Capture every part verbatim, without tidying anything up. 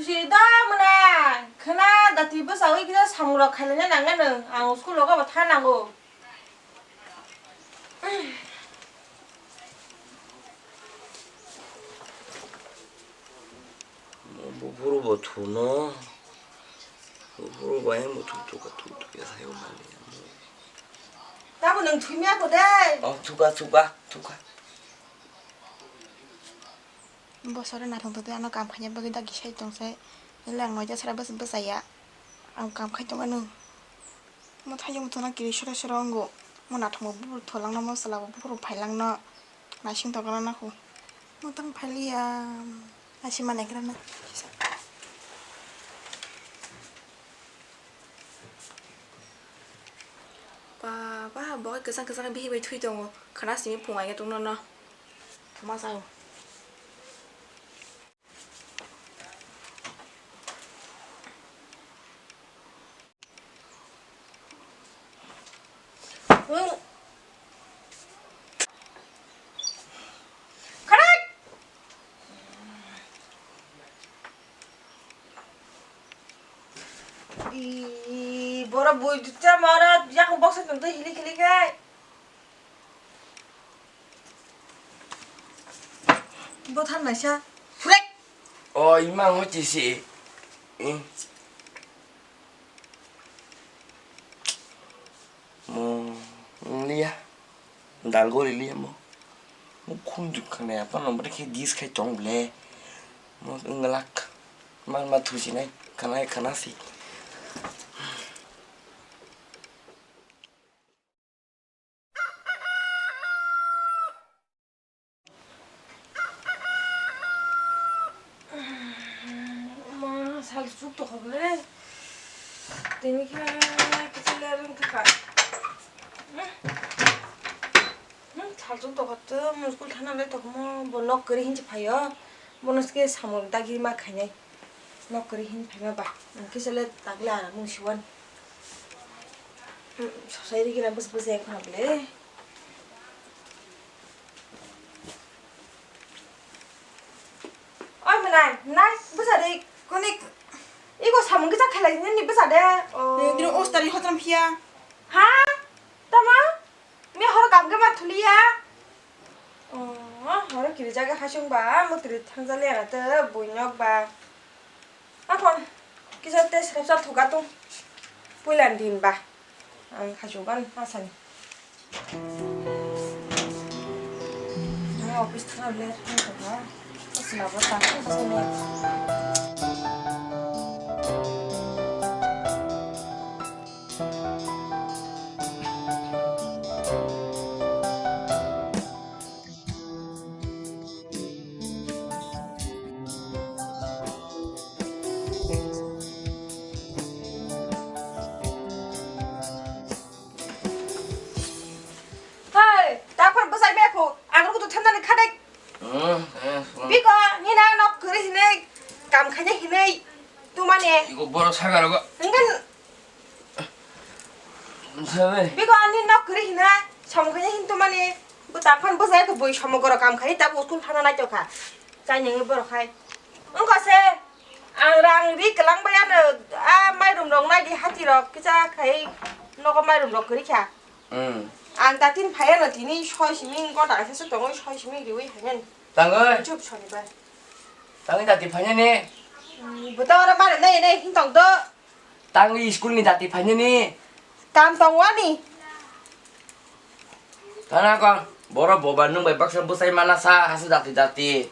Si da mwnai, khwna dati bwsawi kisa samung rok khailana nangmano, ang school rogo bo tha nango. Buphuru bo thuno, buphuru bo ayang bo thuk thuk thuk thuk ya sayo mani. Tamo nwng thumya ko de. Oh, thuka, thuka, thuka. Bosoro naithok tongtwi ano kam khaina bagwi dagi sai tong se. Nile ang noija sara bwsa bwsaya. Ang kam khai tongo nwng. Mo thaijak muthungna kiri sora sora wngo. Mo naithokma buphuru tholangno, mo chwla bo buphuru phailangno. Naising tongna nakho. Mo tang phailiya. Naisi manai khe rana. Baba, bo kwchang kwchang bihi bai thui tongo. Khana simi phung ai tongno no. Thuma sao. Ii, borok bui dutya mara yakung boksa tongtwi hilik hilik hai. Bo than naisa. Furek. O, imang o chisi. I. Mo, liya. Dal gori liya mo. Mo khum juk khana ya, pano bari khe dis khai tong ble. Mo nglak. Man ma thusi nai, khana, khana si. Ma, sal suk tokha ble. Tini khe kisa le rwng thaka. Hmm, sal suk tokha to, muskul thana le tokmo, bo nok kwrwi hinchi phaio. Bono se samung dagi ma khainai. Nok kwrwi hin phaima ba, ang kisa le takle aramung siwan. Hmm, sosai rigi na bus bus ek khona ble. Oi mwnai, mwnai, bwsa de, konik, iko samung kisa khelai ni bwsa de. Oh. Ni ostari hotram phiya. Ha? Tama? Mi horo kam khe ma thuliya. Oh, horo kiri jaga hasung ba, mutri thangja le ara te buinok ba. Akon kisa te srepsa thuka tung. Puila din ba. Ang khaju gan asani. Ang office thang le thang ba. Asna ba ta. Hei, taphor bwsai bai kho, ang rwgwtwi thanani kha dai. Hmm, eh, hmm. Biko, nini nok kwrwi hinwi, kam khaina hinwi, tumani. Iko borok saka rogo. Hwnkhe sabai. Biko ani nok kwrwi hina, samung khaina hin tumani. Bo taphor bwsai kho bui samung goro kam khai, ta bo school thana naitokha. Chainani borok hai. Wngkha se, ang rang ri kwlang bai ano, a mairum rok nai di hati rok, kisa khai nogo mairum rok kwrwi kha. Hmm. Ang ta tin phai ano tini soi simi gota kaisa se tongwi soi simi riwi phai nani. Tangwi? Chup sonibar. Tangwi dati phai nani? Hmm, buta oro mare nai nai hin tong do. Tangwi school ni dati phai nani? Kam tong wani. Tana kong, boro boba nung bai baksa bwsai mana sa hasu dati dati.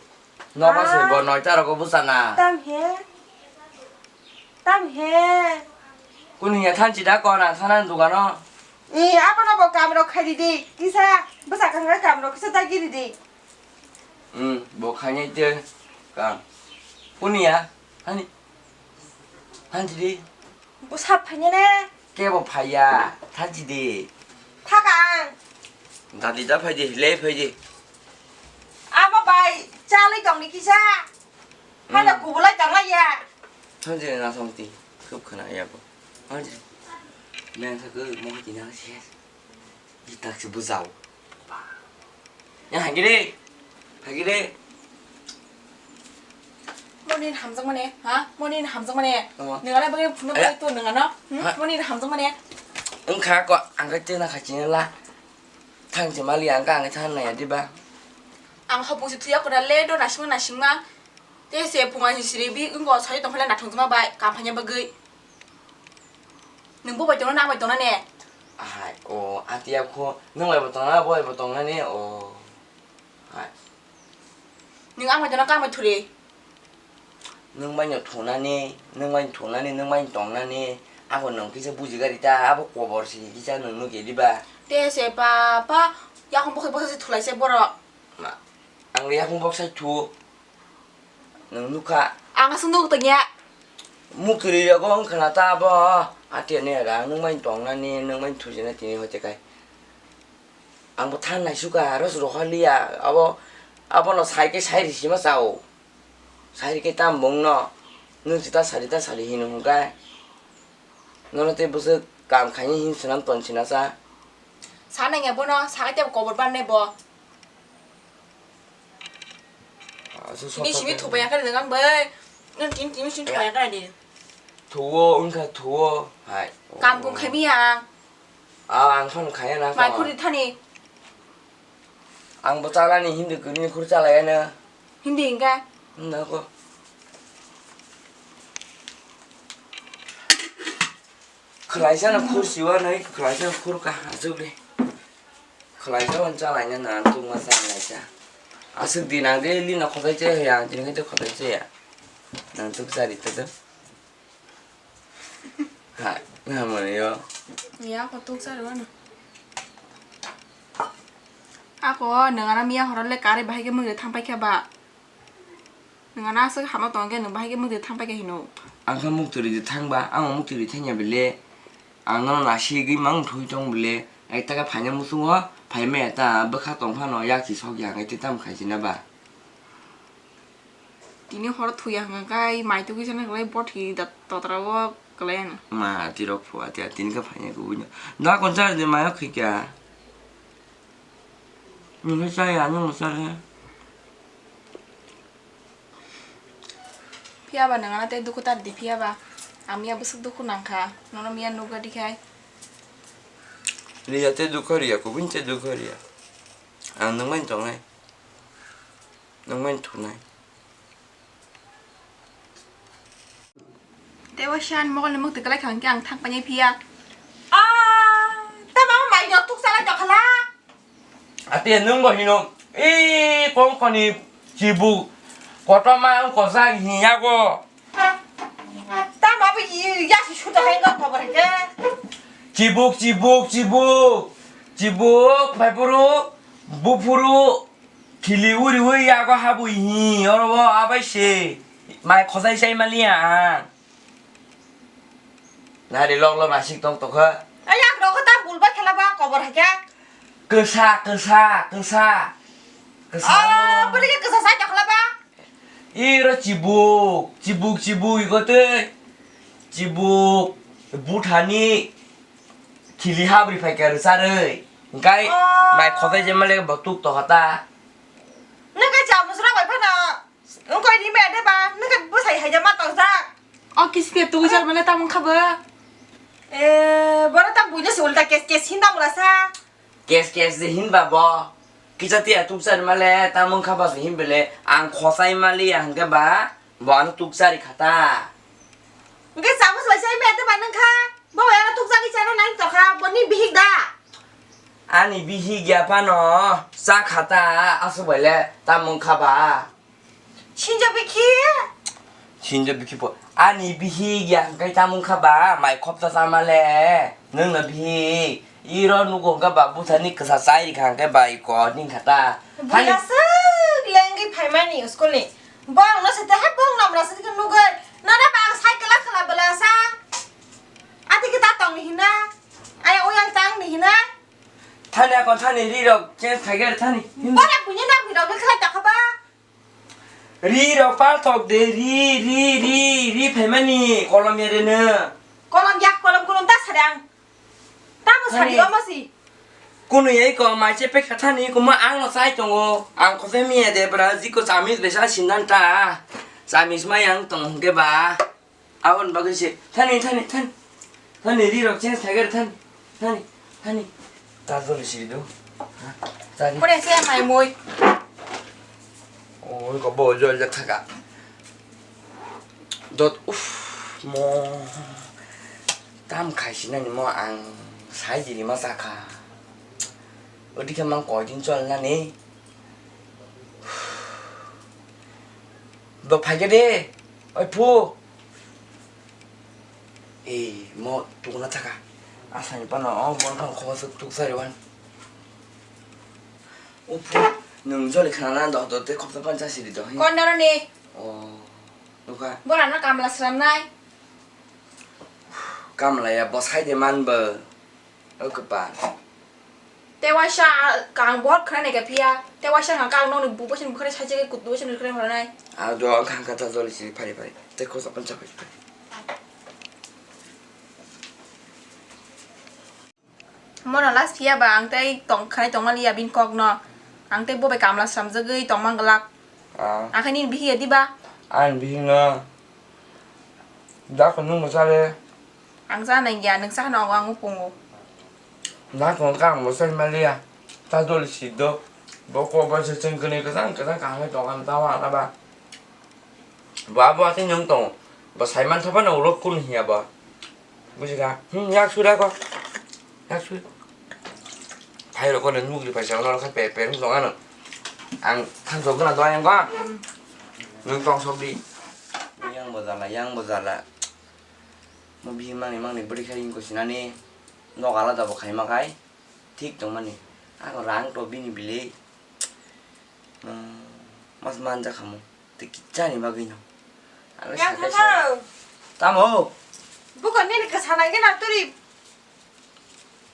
Nogo se bo noita rogo bwsana. Tam he? Tam he? Kunu ya thanchi da kona thana dugano. Ni abono bo kam rok khai di di. Kisa bwsa kang kam rok kisa dagi di di. Hmm, bo khainai te kam. Kunu ya? Hani? Thanchi di. Bwsa phaiya ne? Kebo phaiya, thanchi di. Thaka ang. Dadi da phai di, le phai di. Abo bai, chalai tong ni kisa. Hala kubulai tong ya. Thanchi na song ti, khup khana ya bo. Thanchi. Meng sa ke mo ti na si. Ditak se bujao. Yang hagi de. Hagi de. Moni hamjakmani, ha? Moni hamjakmani. Omo. Nangani bagwi phunukmani to nangano? Hmm? Ha? Moni hamjakmani. Wngkha ko, ang khe tena khachi la. Thang se mali ang ka ang than naya diba? Ang hopung se thuya kona le do nasingma nasingma. Te se punga ni siri bi wngko sari tongphale nathong juma bai kampanya bagwi. Nung bo bai tongna na bai tongna ne? Ahai, o, atiya kho, nung bai bo tongna, bo bai bo tongna ne, o. Hai. Nung ang bai tongna ka bai thuri? Nung bai no thunani, nung bai thunani, nung bai tongnani, abo nung kisa buji gari ta, abo kobor si kisa nung nugi diba? Te se pa, pa, yakung bokhe bokhe se thulai se borok. Ma, ang yakung bok sai thu. Nung nukha. Ang aswk nuk tongya. Muktwrwi rogo wngkha na ta abo. Atiya ne ra, nung bai tongnani, nung bai thujina tini hoite kai. Ang bo than naisukha, aro se rohorliya. Abo, abono sai khe sai risi ma chao. Sai rikhe tam bongno. Nung se ta sari ta sari hino hwnkhai. Nono tei bwswk kam khaini hin swnam ton sina cha. Sa nangya bono, sa khe tebo kobor barnai bo. Aswk simi simi thupaya kha nang ang bai. Nang tin tin simi thupaya kha di. Thuo wngkha thuo hai. Kam kum khai mi ang. A ang phano khaya na. Mai khuri thani. Ang bo chalani hindi kwrwini khur chalaya na. Hindi hingka? Nako. Khwlaisa no khur siwa nai khwlaisa no khur ka aswk le. Khwlaisa wan chalaina na tuk ma chalaisa. Aswk din ang de lino khotai che ya, din khe khotai che ya. Nang tuk chari ta do. Ha, na mani yo. Ya ko tuk chari wana. Ako nang ara miya horole kare bahai ke mung thang pai kha ba. Nangano aswk hama tongkhe nwng bahai khe muktwi thang paikha hino. Ang khe muktwi ridi thangba, ang muktwi ridi thangya bele. Ang nono nasigwi mang thwi tong bele. Ekta khe phaina muchungo, phaimaya ta bwkha tong phano yak si sokya hwnkhe tei tamo khaisina ba? Tini horo thuya hwnkha khe mai tugwi sana kwlai bothi da totra o kwlai ano. Ma tirok phua tiya tini khe phaina kubui no. Da konsa ridi mayo khikya. Nwng khe chaya, nwng chaya. Phiya ba nwng ano tei dukhu ta ridi phiya ba. Ang miya bwswk dukhu nang kha. Nono miya nukha di khai. Riya tei dukhu riya, kubun tei dukhu riya. Ang nwng bai tongnai. Nwng bai thunai. Tei waisa ani mokol ni muktwi kwlai kha hwnkhe ang thang painai phiya. Ah, tamo mai no tuk chalai tokhala. Ate nwng bo hino, "Ee, kongkhoni chibuk kotorma wng kochak," hini yago. Tamo abo i-, yasi suda hai wngkha kobo hai khe. Chibuk, chibuk, chibuk. Chibuk, phai phuru, buphuru, khili uri uri yago habwi hi, oro bo abai se. Mai khosai sai maliya ang. Nari lok lok nasik tong tokha. Ay, yak rok ta bulba khela ba kobor hai khe. Kwsa, kwsa, kwsa. Kwsa. Oh, bwrwi khe kwsa sai tokla ba. Iro chibuk, chibuk, chibuk iko tei. Chibuk, buthani khili habri phai khe rwcharwi. Hwnkhe oh, mai khotai je male bo tuk tokha ta. Nang khe cha musra bai phano. Wngkha ni me de ba, nang khe bwsai hai ja ma tong jak. O kisi de tu jar mane tamo kha ba. Eh, boro ta buino se ulta kes kes hinda mura sa. Kes kes de hin ba bo. Kisa tiya tuk jar male tamo kha ba se hin bele ang khosai mali ya hwnkhe ba bo ano tuk jari kha ta. Hwnkhe chamos bai sai me de ba nang kha. Bo bai ano tuk jari chana nai to kha, bo ni bihik da. Ani bihik ya phano cha kha ta, aswk bai le tamo kha ba. Sinjo bikhi? Sinjo bikhi po. Ani bihik ya hwnkhe tamo wngkha ba, mai khopsa sama le. Nwng no bihik. Iro nugo wngkha ba, bwthani kwsa chai rikha hwnkhe ba, iko hini kha ta. Thani buya swk lengwi phaimani school ni. Bong no sete hai bong namra sete nugwi. Nana ba ang cycle a khwla bwla sa. Ati kita tong ni hina. Aya oyang tang ni hina. Thani akon thani ri rok change khai gari thani. Bora buini na bwrok ni khlai ta kha ba. Ri rok palthok de, ri, ri, ri, ri phaimani kolom ya reno. Kolom yak kolom kolom ta sari ang. Tamo sari. Thani omo si. Kunu yai ko mai che pekha thani kuma ang no sai tongo. Ang khosai miya de bra jiko chamis besa sinan ta. Chamis ma yang tong hwnkhe ba. Aboni bagwi se. Thani, thani, thani. Thani, ri rok change thai gari, thani. Thani, thani. Ta joli siri do. Ha? Tani. Pore se mai moi. Oi, ko bo jol jak thaka. Dot, uff, mo. Tam khai sinani mo ang sai diri ma sakha. Odi khe mang koi din chol nani. Bo phai khe de. Oi phu. Ei, mo tukuna thaka. Asani pano, o, bon phang khobor suk tuk sari wan. O phu, nwng joli khana na do, do, te khobor pan chasi di do, he. Kon daro ni? O, nukha. Bora no kamla sram nai. Kamla ya, bo sai de man bo. O kapa. Te waisa, ah, kang bor khna nai ka phiya. Te waisa kang kang nokni bu bosin bukhare sachi ke kut bosin bukhare horanai. Ah, do ang kang kata joli siri phari phari. Te khosa pancha phari phari. Mono last phiya ba ang tei tong khanai tongmani ya bin kok no. Ang tei bo bai kamla sramjagwi tongmang glak. Ah. Ang khe nini bihi ya diba? Ang bihi no. Da ko nung mo sare. Ang cha nai ya, nwng cha no ang upungo. Da ko kang mo sai malia. Ta dol si do. Bo ko ba se cheng kene ka sang ka sang ka hai tong kan ta wa na ba. Ba bo ati nyong tong. Ba sai man thapa na ulo kun hiya ba. Bujiga. Hmm, yak su da ko. Yak su. Phai rok kono nugri phai sa, ono khe pe, pe wng tong ano. Ang thang sok gana doi ang ko. Nwng tong sok di. Yang bo jala, yang bo jala. Mo bihik mangni, mangni bwrwi khai wngko sinani. Nok alada bo khaima khai. Thik tongmani. Ang rang to bini bili. Hmm, mas manja khamu. Tei kichani bagwi no. Ano yang sakhe thangkha. Sa-, tamo? Buko nini kwsa nangkhe na turi.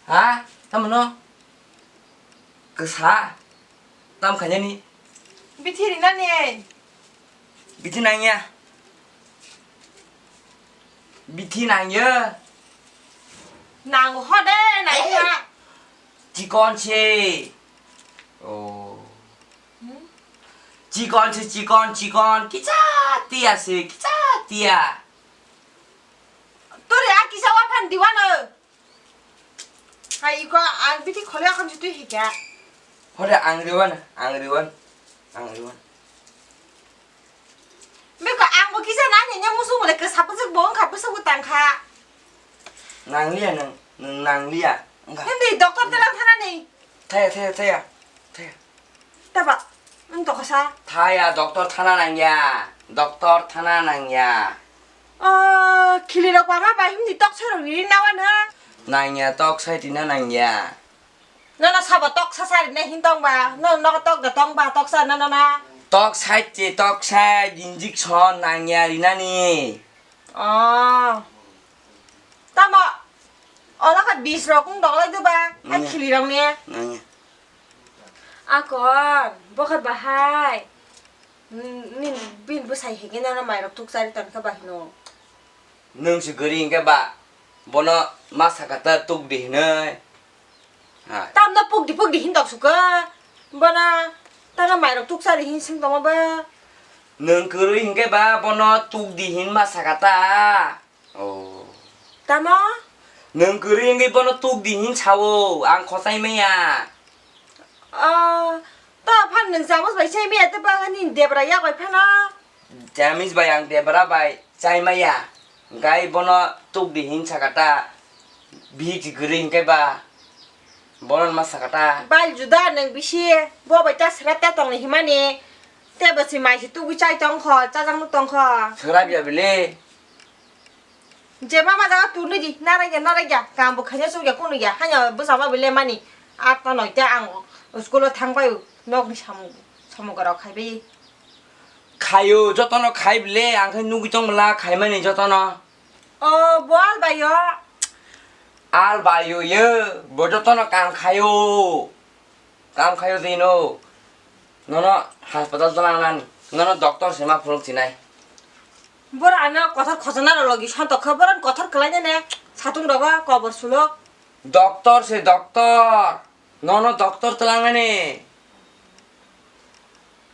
Ha? Tamo no? Kwsa? Tam khainani? Bithi rinani. Bithi nangya. Bithi nangya. Nang hode nangya. Chikon se. Oh. Hmm? Chikon se, chikon, chikon. Kicha tiya se, kicha tiya. Turi a kisa wa phan diwano. Hai iko ang bithi khole akhon si twi hikya. Hore ang riwan, ang riwan, ang riwan. Beko ang bo kisa nang nya musu mole ke sapa jek bo ang kha bwsa bo tang kha. Nang liya nang, nang, nang liya. Wngkha. Hindi doctor dalang thana ni. Thaya, thaya, thaya, thaya. Taba, ang tokasa. Thaya, doctor thana nangya. Doctor thana nangya. Oh, khili rok mama bai himni tok sai rok ri nawa na. Nangya, tok sai tina nangya. Nono sabo tok sa sari ne hin tong ba. No, no tok da tong ba, tok sa na na na. Tok sai che, tok sai injection nangya rinani. Oh. Tamo. Ola kha bis rok wng dok lai do ba. Ai nangya. Khili rok ne. Nangya. Akon, bo khe bahai. N-, nin, bin bwsai higwi nono mairok tukchari tongkha ba hino. Nwng se gari hinkhe ba, bono ma saka ta tukdi hinwi. Ha. Tamno pukdi pukdi hin tok suka. Bono tamo mairok tukchari hin sing tongma ba. Nwng kwrwi hinkhe ba, bono tukdi hin ma saka ta. Oh. Tamo? Nwng kwrwi wngwi bono tukdi hin sao, ang khosai maya. Oh, to phan nwng chamos bai sai maya, to phan nini debra yak bai phano. Chamis bai ang debra bai chai maya. Gai bono tukdi hin saka ta. Bihik si kwrwi hinkhe ba. Bono ma saka ta. Bal juda nwng bisi, bo bai ta srap ta tongni himani. Tei bo si mai si tugui chai tongkho, chajak nuk tongkho. Srap ya bile. Je mama jaga turni di, narai ya, narai ya. Kam bo khaina suk ya, kunu ya. Hanya bwsa ma bile mani. Atta noita ang school o thang bai, nok ni samung, samung gorok khai bai. Khayo, jotono khai bile, ang khai nugui tong bwla, khai mani jotono. O, bo al bai yo. Al bai yo ye, bo jotono kam khayo. Kam khayo de no. Nono hospital to nang nani. Nono doctor se ma phuluk sinai. Bora ano kothor khojana ro logi santok kha, bora kothor khlai ne ne. Satung rogo kobor sulok. Doctor se doctor. Nono doctor twlangnani.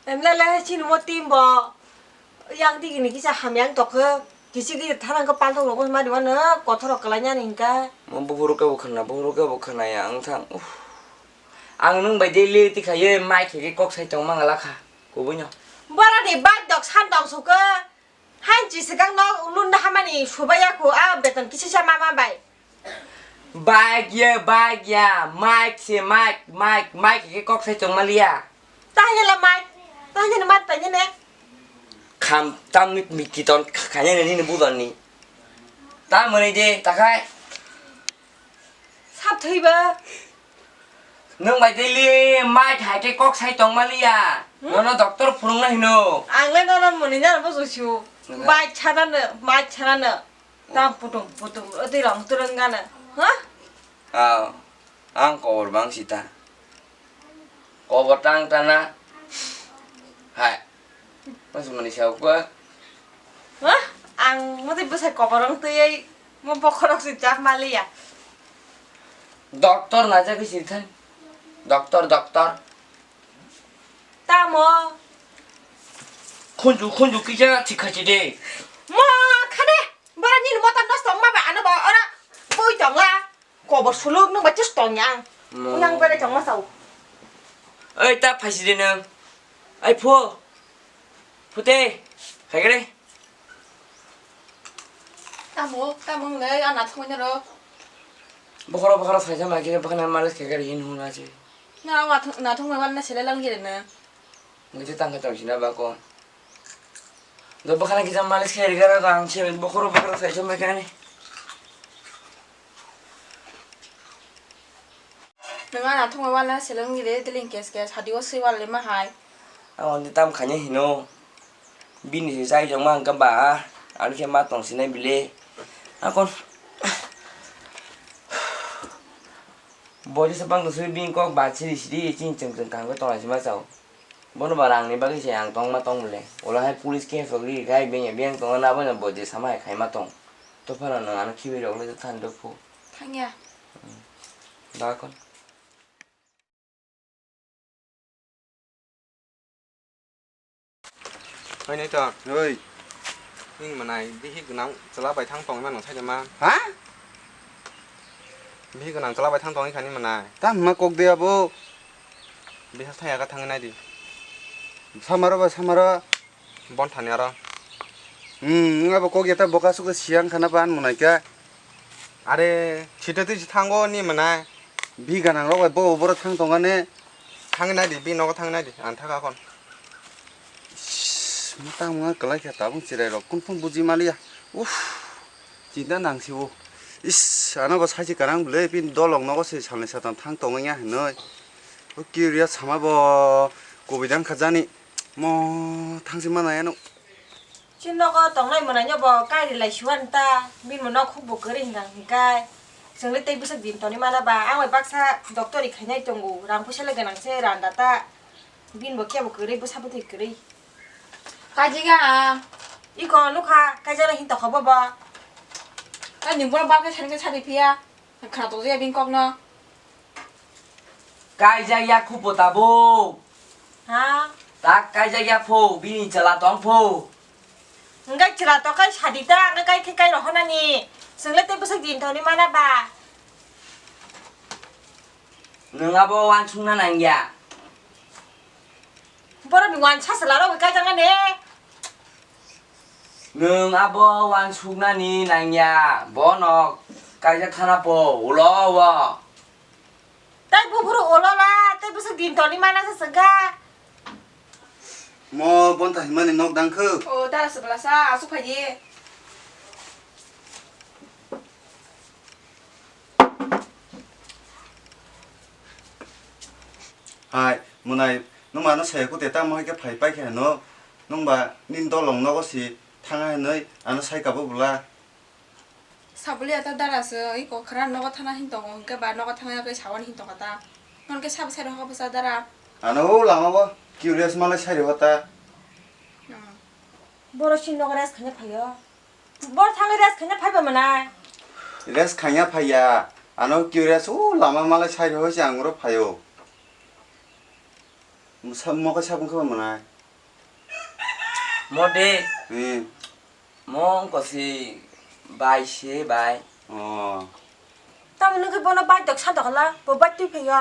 Emla le chini mo team bo. Yang digini kisa hamya wng tokhe, kisi giri thanang khe palthok rok wngma rwmano kothorok kwlainani hwnkha. Mo buphuru khe bo khwna, buphuru khe bo khwnaya wng thang. Uff. Ang nwng bai daily tikhaye mai khe khe kok sai tongma ngala kha, kubuino. Boroni bike dok san tong sukhe, hain chi swkang no lunda hamani subaiya khu, a beton kisi sa mama bai. Bike ye, bike ya, mic se mic, mic, mic ke kok sai tong maliya. Tanya la mic, tanya ni mat tanya ne. Kham tam ni miki ton khanya ni ni budan ni. Ta mani de takai. Sap thoi ba. Nwng bai daily mic hai ke kok sai tong maliya. Hmm? Nono doctor phurung na hino. Ang le nono mani na bo josu. Nang. Mic chana ne, mic chana ne. Tam putum putum, oti rong turung gana. Ha? Aw, ang kobor bang sita. Kobor tang tana. Hai. Mas mani sao ko. Ha? Ang mati bwsai kobor wng twi mo bokhorok si chap maliya. Doctor na jagwi si than. Doctor, doctor. Tamo? Khunju, khunju kisa thikha si de. Mo khade. Bara nini motor nosto wngma ba ano ba ora bui tongla. Kobor suluk nwng ba chis tongya ang. Mo. Yang berai tongma sao. Oi ta phaisi de nwng. Ai pho. Phute. Khaigre. Tamo, tamo le ana thongna ro. Bokhoro bokhoro saisa ma kire bakhana malis khaigre hin huna chi. Na wa thong na thong ma wal na sele lang gire na. Ngi tang ka tong sina ba ko. Do bakhana kisa malis khe rigara ko ang se bokhoro bokhoro sai chom kani. Nang ana thongma wala seleng gire deling kes kes hadi o swi wala ma hai. Ang on tam khanya hino. Bini se sai jong ma ang ka ba. Ang khe ma tong sinai bile. Akon. Bodi se bang swi bin kok ba chiri sidi ching ching ching kang ko tong sima chao. Bono ba rangni bagwi se ang tongma tong bole. Ulo hai police case rok ri khai beng ya beng tongna abo no bo je sama hai khaima tong. To phano nwng ano khibi rok le thani rok phu. Thangya. Da kon. Hai nai ta. Oi. Ning manai bihi gwnang chwla bai thang tong mano sai ma. Ha? Bihi gwnang chwla bai thang tong khani manai. Ta ma kok de abo. Biha thaya ka thang nai di. Samaro ba samaro. Bon thani aro. Hmm, wng abo kok yata boka suka siang khana ban munai kya. Are, sita twi thango ni manai. Bi ganang rok bai bo boro thang tonga ne. Thang nai di, bi nogo thang nai di, ang thaka kon. Ish, matang ma kalai kha tabung chirai rok kun phung buji maliya. Uff, chinta nang si o. Ish, ano bo sachi karang bwle, pin dolong nogo se salni satam thang tongya hinoi. O curious sama bo kubui dang kha jani. Mo thangsi mana yano. Chini nogo tongnai mwnaino bo kairi lai siwan ta, bini bo nok hukbo kwrwi hwnka hwnkai. Chwngno tei bwswk din toni mana ba, ang bai baksa doctor ri khainai tongo, rang puisa le gwnang se randa ta, bini bo kebo kwrwi bwsa bwtwi kwrwi. Kaijak ya ang. Iko nukha, kaijaknai hin tokha bobo. Ani borok baksa sani khe sadi phiya. Khna tokjaya bini kokno. Kaijak ya khupo tabuk. Ha? Tak kaijak ya pho, bini chwla tong pho. Hwnkhe chwla tong khai sadi ta, hwnkhe kai khe kai rohornani. Chwngno tei bwswk din thani mana ba. Nwng abo uansukna nangya. Borokni uansa chwla rok bai kaijaknani. Nwng abo uansuknani nangya, bono kaijak khana pho, ulo o. Tei buphuru ulo la, tei bwswk din toni mana se swngkha. Mo bonta himani nok dangkhu. O, dara se bwlasa, aswk phai di. Hai, mwnai, nwng ano saya kute tamo hai khe phai pai khe hano, nwng ba nini dolong nogo si thang hai hwnwi ano sai kabo bwla. Sabulia ta dara se, iko khara nogo thana hin tongo, hinkhe ba nogo thangna kai sawan hin tongkha ta. Nono khe sabo sai rokha bwsa dara. Ano o lama bo curious malai sai rokha ta. Hmm. Boro si nogo rest khaina phaio. Boro thangwi rest khaina phaiba mwnai. Rest khaina phaiya. Ano curious o lama malai sai rokha se ang oro phaio. Mwsa-, mokhe sabung khe mwnai. Mo de. Hmm. Mo wngkha si bai se bai. Oh. Tamo nugwi bono bike dok sa dokla, bo bike twi phaio.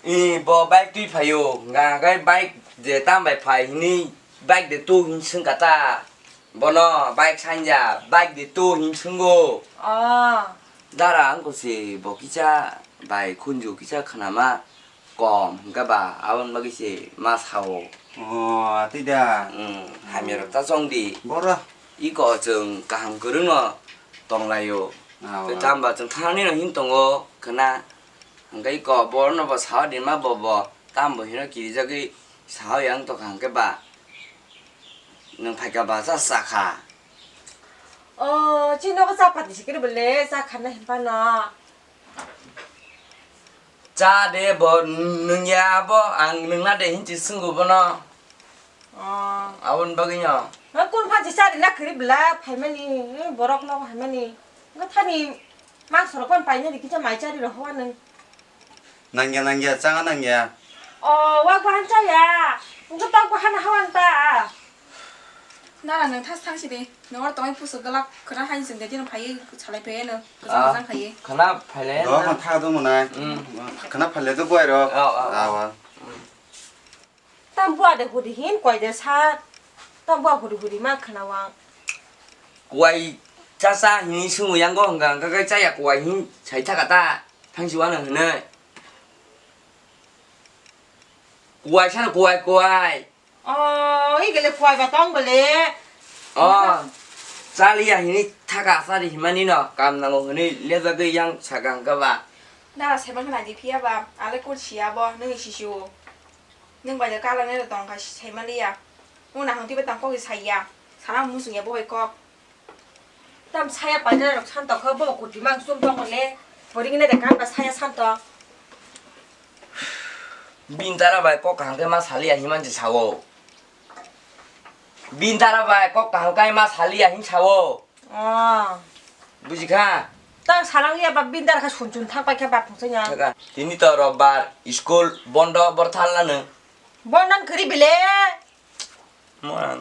I bo bike twi phaio, nga gai bike je tam bai phai hini bike de tu hin sung kata. Bono bike sanja, bike de tu hin sungo. Oh. Dara wngkha si bo kisa bai khunju kisa khanama. Kom hwnkhe ba aboni bagwi se ma sao. Oh, atwi da. Hmm, hamya rok ta chong di. Boro. Iko chwng kaham kwrwngno tonglaio. Ah, tei wa. Tamo ba chwng thangnani no hin tongo khna. Hwnkhe iko borno bo sao di ma bo bo. Tamo bo hino kirijagwi sao yang tongkha hwnkhe ba. Nwng phaikha ba cha chakha. Oh, chini nogo cha pati sikiri bole cha khanna hinphano. Cha de bo nwng ya bo ang nwng na de hinchi swngo bono. Oh. Aboni bagwi no. Ha kun phanchi cha de na kiri bla phaimani, eh, borok nogo phaimani. Nga thani mang sorok pan paina di kicha mai chari roho nwng. Nangya, nangya, changa nangya. Oh, wak bahan chaya. Nga tok bahan hawan ta. Nana nwng thas thang sidi. Nwng oro tongwi pusu glak khwna hai jwng de jeno phaiwi salai phaiwi no. Kwchang Ah, kwchang khaiwi. Khwna phaile Do na. Khwna tha do mwnai. Mm. Khwna phaile do buai rok. Oh, oh, oh. Awa. Mm. Tam bua de hudi hin koi de sa. Tam bua hudi hudi ma khwna wang. Kuai cha cha hini sungu yango hwnga hwnga kai chaya kuai hin sai thaka ta. Thang si wano hwnwi. Kuai sano kuai kuai. Oh, i gele kuai ba tong bele. Oh, chaliya hini thaka asari himani no kam nango hwnwi lejagwi yang saka hwnkha ba. Nara saiman khna di phiya ba, ale kul siya bo, nung sisiu. Nung bai kala ne tong kha saimaliya. Muna hang tiba tang kok saiya. Sana musung ya bo bai kok. Tam saya paina rok santok khe bo kuti mang sum tong le. Poring ne de kan ba saya santok. Bintara bai kok kaham khe ma saliya himan je sao. Bintara bai kok kaham kai ma saliya hin sao. Oh. Buji kha? Tang salang ya ba bintara kha sun chun thang pai khe ba phung sanya. Thaka. Tini to robbar school bondo bor thalna nung. Bondo kri bile. Moran.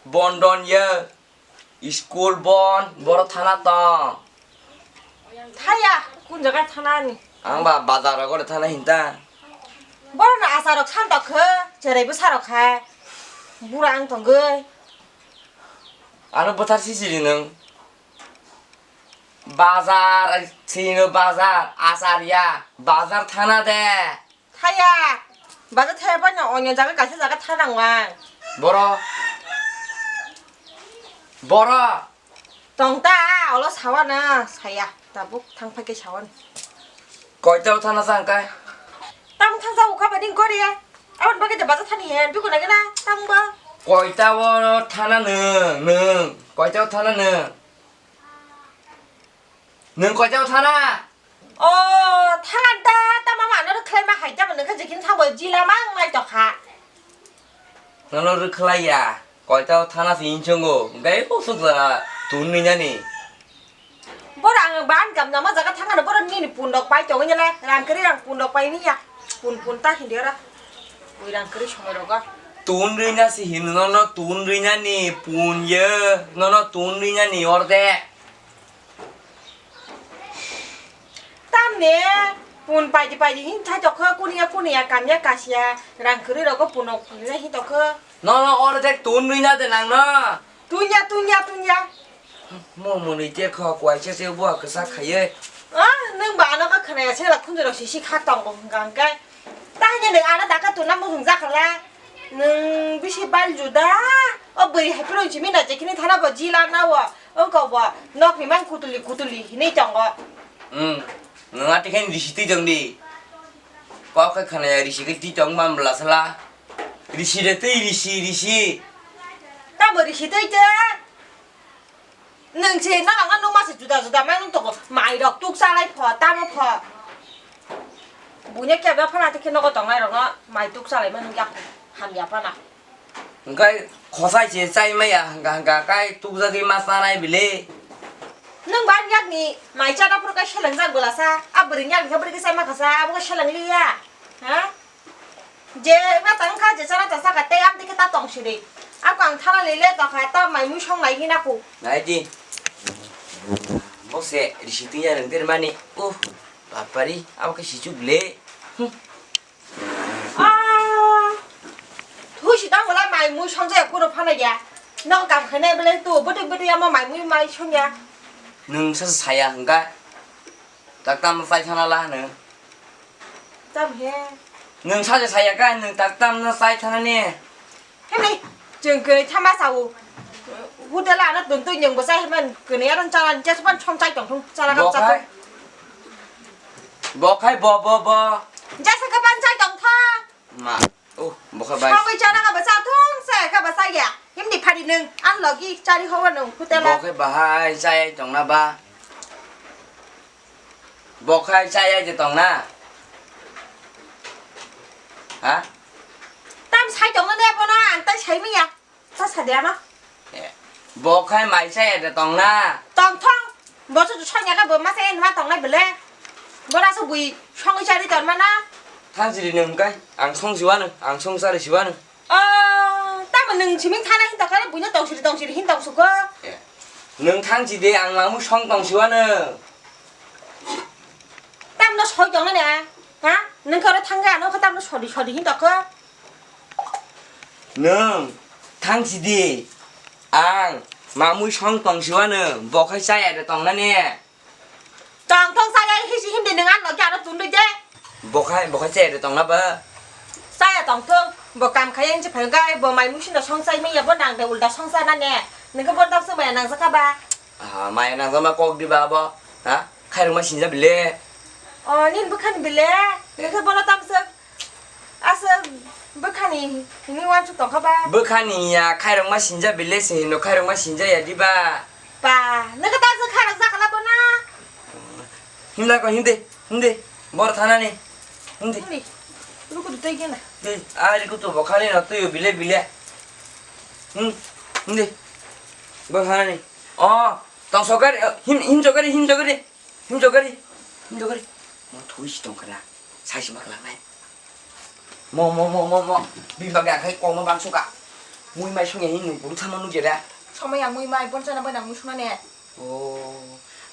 Bondon ya. School bon, boro thana tong. Thaya, kun jaga thana ni? Ang ba bazar rogo thana hinta. Boro no asarok santok khe, cherai bwsarok kha. Bura ang tongwi. Ano bwthar sisiri nwng. Bazar, sino bazar, asar ya, bazar thana de. Thaya, bazar thaya bai no onyo jaga kaisa jaga thana wang. Boro. Boro. Tong ta, olo sawa na, saya, tabuk thang phai khe sawan. Koita o thana sang kai? Tam thang sa ukha bading kori ya. Abon bagi de bazar thani he, duku na gana, tam ba. Koita o thana nung, nung. Koita o thana nung. Nung koita o thana? O, thangan ta, ta mama ano rwkhlai ma hai, ta mwnwkha jekin thangbo jila mang nai tokha. Nono rwkhlai ya, koita thana si inchongo, gai usuk jara tun ni nani. Boro ang ban gam nama jaga thangano boro nini pundok pai tongo nyala, rang kri rang pundok pai ni ya, pun pun ta hindi ora, ui rang kri somoi rogo. Tun ri na si hin nono tun ri nani pun ye, nono tun ri nani orde. Tamni pun paidi paidi hin thai tokho, kuniya kuniya, kamya kasiya, rang kwrwi rogo puno kwrwi hin tokho. Nono oro tek tun nwi na de nang no. Tunya, tunya, tunya. Mo mwnwi te kho kwai se se bo kwsa khaiye. Ah, nwng ba ano kha khwnaya se la khunju rok sisi kha tongo hwnkha hwnkhe. Tahini nwng ano dakha tuna muchung jakhala. Nwng bisi bal juda. O bwrwi hai phuru chimi na jekhini thana bo jila na o. Ongko bo nokni mang kutuli kutuli hinwi tongo. Hmm. Nwng ati khe risi twi tong di. Kok khe khwnaya risi khe twi tong man bwla sala. Risi de twi risi risi. Tamo risi twi te. Nwng se nang ang nung ma se juda juda mai nung tongo. Mai rok tuk salai pho, tamo pho. Bunya kya ba phana te khe nogo tongnai rok no mai tuk salai ma nung yak hamya phana. Hwnkhe khosai se chai maya hwnkha hwnkha kai tukjagwi ma chanai bile. Nwng ba ani yakni mai chana phuru kai selengjak bwlasa, a bwrwini yakni khe bwrwi khe chai mankha sa, abo khe seleng liya. Ha? Je ba tang kha je chara ta saka tei am dikhe ta tong siri. Ako ang thana lele to kha ta mai mui song lai hina ku. Nai di. Bo se risi twi ya reng ter mani. Uh, bapari, abo khe sichuk le. Hmm. Ah. Thui si tang wala mai mui song ja kuno phana ya. Nok kam khane bele tu bwtwi bwtwi amo mai mui mai song ya. Nwng sa saya hwnkha. Tak tam sai thana la hwno. Tam he. Nwng saja saya kha, nwng tak tam no sai thana ni. Hemni, chwng kwnwi thama sao. Hotel ano tong twi nwng bo sai heman kwnwi ano chala ni jas pan chom chai tong thung chala kam Bo chai. Khai. Bo khai bo bo bo. Jasa ka pan chai tong tha. Ma. Oh, bo khai bai. Songwi chana ka ba cha thung se ka ba saya. Hemni phari nwng an logi chari howa nwng hotel. Bo khai bahai chai tong na ba. Bo khai chaya je tong na? Ha? Tam sai tong na de bono ang tai sai manya. Ta sa de ano. Eh, bo khai mai chaya je tong na? Tong thong. Bo su sanya ka bo ma sai ma tong nai bele. Bo ra su bui song chari tor mana. Thang jiri nung kai. Ang song siwano, ang song sari siwano. Oh, tamo nwng siming thana hin tokha, buino tongsiri tongsiri hin tongsuko. Eh, nwng thangsi de, ang mamu song tongsiwano. Tamno soi tongna ne, ha? Nwng khe oro thangga, ano khe tamno sodi sodi hin tokha. Nwng thangsi de, ang mamu song tongsiwano, bo khai chaya de tongna ne. Tong thong saya hisi hindi nang ano kya no tundui de. Bokhai, bokhai chaya de tong na ba? Saya tong thong, bo kam khaya hinsi phai gai, bo mai musi no song sai maya, bo nang de ulda song sa na ne. Nang ke bo tam se maya nang sa ka ba? Ah, maya nang sa ma kok di ba bo? Ha? Khairung ma sinja bile. Oh, nin bukhan bile. Nang ke bo no tam se Asa bwkhani hini uansuk tongkha ba? Bwkhani ya khairokma sinja bile se hino khairokma sinja ya diba? Pa, nokha ta se khairok jakala bo na? Himla ko hindi, hindi. Bor thana ni. Hindi. Hindi. Ruku tu tei gena. Tei, ari ku tu bokhani no tuyo bile bile. Hmm, hindi. Bor thana ni. Oh, tong sokari, him, him sokari, him sokari. Him jogari, him jogari. Mo thui si tong kana. Sai si ma klang nai. Mo, mo, mo, mo, mo. Bini bagwi ang khai kokno bang suka. Mui mai songya hini nung buru thangma nukya da. Somai ang mui mai bon chana bai nang mui suna ne. Oh.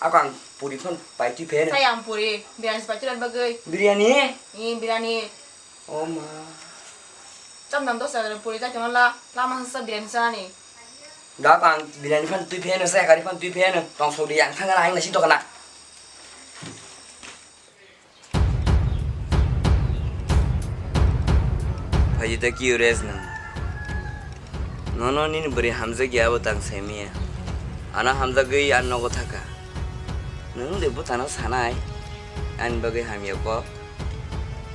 Ako ang puri phone pai twi phe. Sai ang puri. Biryani pai twi bagwi. Biryani? Ni biryani. Oh ma. Cham dam dos hajar puri jai tongla, lama hasa biryani chani. Da bang biryani phan twi pheno, sai kari phan twi pheno. Tong sok di yang thang na ang na si to kana. Phaji ta ki ures na. Nono nini bwrwi hamjakya abo tang saimanya. Ano hamjagwi ang nogo thaka. Nwng de bwthano sanai. Ani bagwi hamya kok.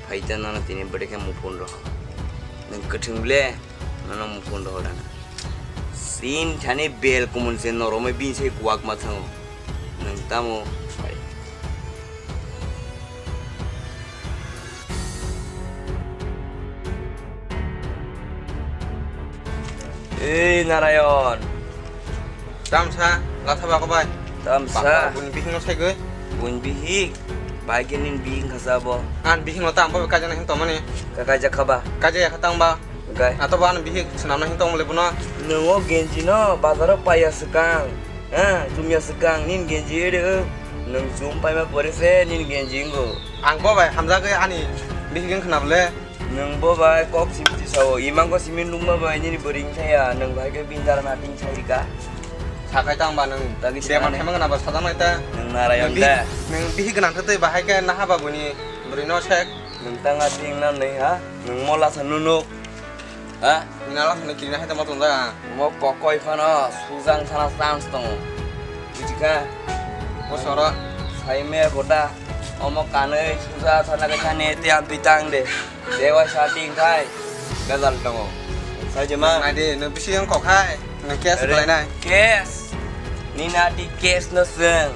Phaita nono tini bwrwi khe muphun roho. Nwng kwthwng ble nono muphun roho dana. Sin thani bel kumun se noromwi bini sai kuwak ma thango. Nwng tamo phai. Ei Narayon. Tamsa, latha bako bai. Tamsa. Bako, buni bihik no sai goi. Buni bihik. Bai ke nin bihik khasa bo. An bihik no tam bo kaja na hin tomani. Ka kaja khaba. Kaja ya khatang ba. Gai. Ato ba an bihik senam na hin tong le bono. Nungo genji no bazaro paya swkang. Ha, chumya swkang nin genji ere. Nung chum paima pore se nin genji ngo. Ang bo bai hamjagwi ani bihik wng khna bole. Nwng bo bai kok simi tisao, imang ko simi nungma bai nini bwrwi wngthaya, nwng bai khe bini dara nating sai rika. Sakai tang ba nwng Tagi bemar sinani. Khaimang na ba sajak nai ta. Nwng Narayon Nwng bihik, da. Nwng bihik gwnang khe tei bahai khe naha ba buni bwrwi no sek. Nwng tang a ting na nai ha, nwng mola sa nunuk. Ha? Nwng ala sa nai kiri na hai ta ma tong da. Mo kokoi phano sujang sana chance tongo. Bujikha? Bosoro. Saime bota. Omo kanwi suja sana khe thani te ang twi tang de. Dewa sati khai. Gajal tongo. Saijima. Nai de, no bisi ang kok hai. Nang case Are, khlai nai. Case. Ni nati case no seng.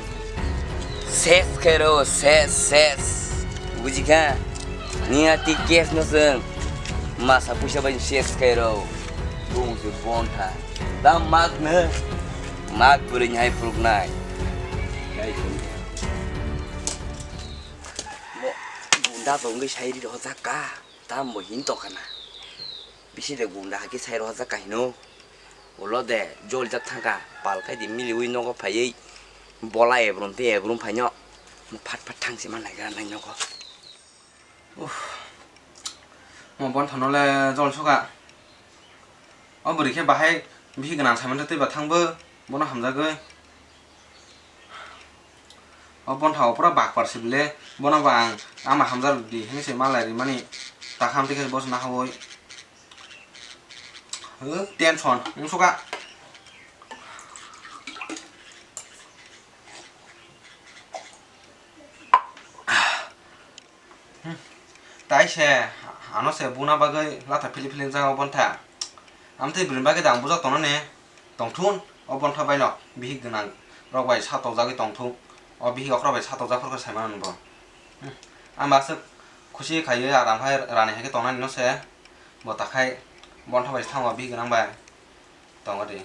Ses khairo, ses, ses. Bujikha? Ni nati case no seng. Masa puisa bai ses khairo. Bung se bon tha. Da mak ne, mak bwrwi ni hai phuruknai. Mo, bunda bongwi sai ri rw jak ka. Tamo hin tokana. Bisi de gunda haki sai rohajak kahino. Ulo de joljak thangka. Pal khai di miliwi nogo phaiwi. Bola ebrum te ebrum phaino. Phat phat thangsi man naigra nai nogo. Uff. Mo bon thano le jol soka. O bwrwi khe bahai bihik gwnang saiman twi ba thangbo bono hamjagwi. O bontha o pura bakpar se bile, bono bo ang ama hamjak di hinwi se malai rimani, ta khamtwi khe boso nahawi. Hwk, tension wngsuka. Hmm. Tai se, ano se buna bagwi latha philip philip jaga o bontha. Amtwi bwrwini bagwi da ang bujak tongnani tongthun, o bontha baino bihik gwnang rok bai satokjagwi tongthun, o bihik okra bai satokjak phuru khe saimano bo. Hmm. Ang bo aswk khusi khaiwi aram khai rani hai khe tongnani no se, bo takhai bontha bai se thango bihik gwnang bai tongo di.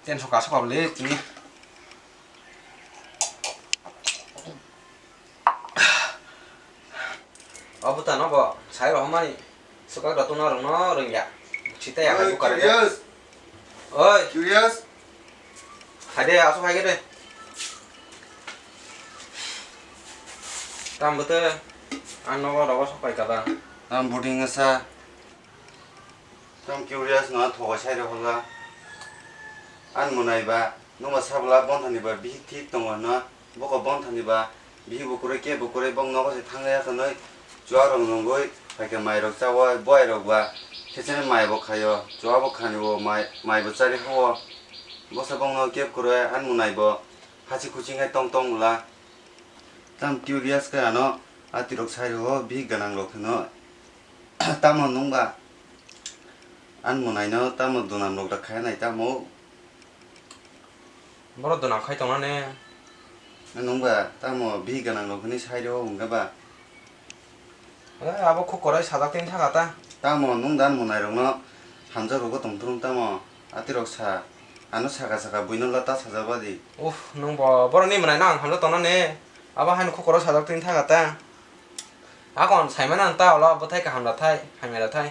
Tenso kaso kabo le tini. O bwtano bo sai rohormani swkak da tungna rwngno rwngya. Sita ya Oi, hai bukare. Curious. Oi. Curious. Hai de, aswk hai de. Tam bwtwi ang nogo rogo sok pai kha ba. Tam boarding asa. Tam curious no thogo sai rohorla. Ang mwnai ba. Nungba sabla bonthani ba bihik thik tongo hwnwi, bokho bonthani ba bihik bo kwrwi, kebo kwrwi, bok nogo se thangya hwnwi chuarok nungwi phaikha, mairok chaui, boairok ba khe chini maibo khaio, chuabo khani o mai, maibo chari hao. Boksa bokno kebo kwrwi, ani mwnaibo hachi khuchi wngwi tong tong bwla. Tam curious khe ano atirok sai rwo, bihik gwnangrok hwno. Tamo nungba ani mwnaino tamo dunam rok da khainai tamo? Borok dunam khai tongnani. Nungba tamo bihik gwnangrok hwnwi sai rwo wngkha ba? Eh, abo khukoroi sajak tini thaka ta. Tamo nung da ani mwnairokno hamjak rwgwi tongthung tamo? Atirok sa, ano saka saka buino la ta sajak badi. Uff, nungbo borokni mwnaino ang hamjak tongnani. Abo haino khukoroi sajak tini thaka ta. Akon saimano ang ta olo bwthai kaham da thai, hamya da thai.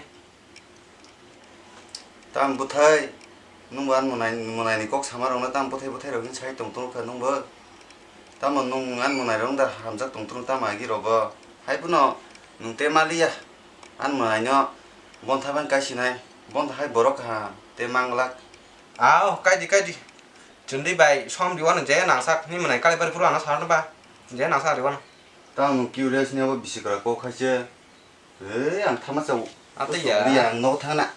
Tam bwthai, nungbo ani mwnai, mwnaini kok sama rokno tam bwthai bwthai rok hwnwi sai tong tong kha nungbo. Tamo nung ani mwnairok da hamjak tong tong tamo agi rogo. Hai phano nung te maliya. Ani mwnaino bontha bai kaisinai, bontha hai borok kaham te manglak. Ao, kaidi, kaidi. Chwngdi bai som riwano je nangsak, ni mwnai kalibar phuru ano sarwno ba. Je nangsak riwano. Tamo curious ni abo bisi kwrak kok khaise. Ei, ang thama chao. Ate ya. Ri ang no thana.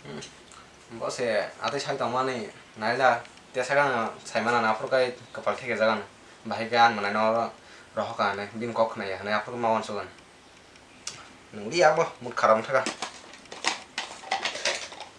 Hmm. Bo se ate sai tongmani naila te saka saimana na phuru kai kapal theke jagan. Bahai ke an manai no rohok ane bini kok khna ya, hwnwi aphuru ma wansugan. Nungdi abo mut kharam thaka.